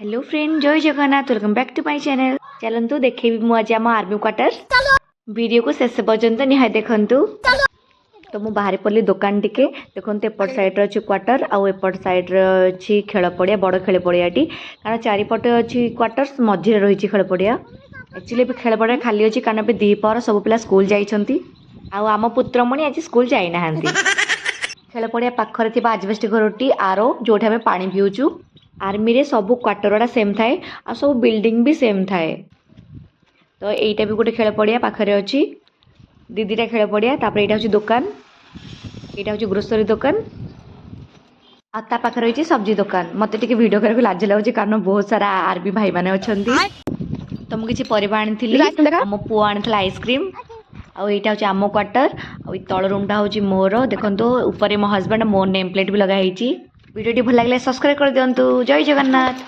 Hello friend, Jay Jagannath. Welcome back to my channel. ଚାଲନ୍ତୁ, ଦେଖେଇବି ମୁଁ ଆଜି ଆମ ଆର୍ମି କ୍ୱାର୍ଟର। ଭିଡ଼ିଓକୁ ଶେଷ ପର୍ଯ୍ୟନ୍ତ ନିହାତି ଦେଖନ୍ତୁ। ତ ମୁଁ ବାହାରି ପଡ଼ିଲି ଦୋକାନ ଟିକେ। ଦେଖନ୍ତୁ, ଏପଟ ସାଇଡ଼୍ରେ ଅଛି କ୍ୱାର୍ଟର ଆଉ ଏପଟ ସାଇଡ଼୍ରେ ଅଛି ଖେଳ ପଡ଼ିଆ, ବଡ଼ ଖେଳ ପଡ଼ିଆଟି। କାରଣ ଚାରିପଟେ ଅଛି କ୍ୱାର୍ଟର୍ସ, ମଝିରେ ରହିଛି ଖେଳ ପଡ଼ିଆ। ଆକ୍ଚୁଆଲି ଏବେ ଖେଳ ପଡ଼ିଆ ଖାଲି ଅଛି, କାରଣ ଏବେ ଦ୍ୱିପହର, ସବୁ ପିଲା ସ୍କୁଲ ଯାଇଛନ୍ତି ଆଉ ଆମ ପୁତ୍ରମଣି ଆଜି ସ୍କୁଲ ଯାଇନାହାନ୍ତି। ଖେଳ ପଡ଼ିଆ ପାଖରେ ଥିବା ଆଜବେଷ୍ଟ ଘରଟି ଆରୋ, ଯେଉଁଠି ଆମେ ପାଣି ପିଉଛୁ। ଆର୍ମିରେ ସବୁ କ୍ୱାର୍ଟର ଗୁଡ଼ା ସେମ୍ ଥାଏ ଆଉ ସବୁ ବିଲ୍ଡିଂ ବି ସେମ୍ ଥାଏ। ତ ଏଇଟା ବି ଗୋଟେ ଖେଳ ପଡ଼ିଆ ପାଖରେ ଅଛି, ଦୁଇଟା ଖେଳ ପଡ଼ିଆ। ତାପରେ ଏଇଟା ହେଉଛି ଦୋକାନ, ଏଇଟା ହେଉଛି ଗ୍ରୋସରୀ ଦୋକାନ ଆଉ ତା ପାଖରେ ରହିଛି ସବଜି ଦୋକାନ। ମୋତେ ଟିକେ ଭିଡ଼ିଓ କରିବାକୁ ଲାଜ ଲାଗୁଛି, କାରଣ ବହୁତ ସାରା ଆର୍ମି ଭାଇମାନେ ଅଛନ୍ତି। ତ ମୁଁ କିଛି ପରିବା ଆଣିଥିଲି, ଆମ ପୁଅ ଆଣିଥିଲା ଆଇସ୍କ୍ରିମ୍। ଆଉ ଏଇଟା ହେଉଛି ଆମ କ୍ୱାର୍ଟର ଆଉ ଏଇ ତଳ ରୁମ୍ଟା ହେଉଛି ମୋର। ଦେଖନ୍ତୁ, ଉପରେ ମୋ ହଜବେଣ୍ଡ, ମୋ ନେମ୍ ପ୍ଲେଟ୍ ବି ଲଗା ହେଇଛି। ଭିଡ଼ିଓଟି ଭଲ ଲାଗିଲେ ସବସ୍କ୍ରାଇବ୍ କରିଦିଅନ୍ତୁ। ଜୟ ଜଗନ୍ନାଥ।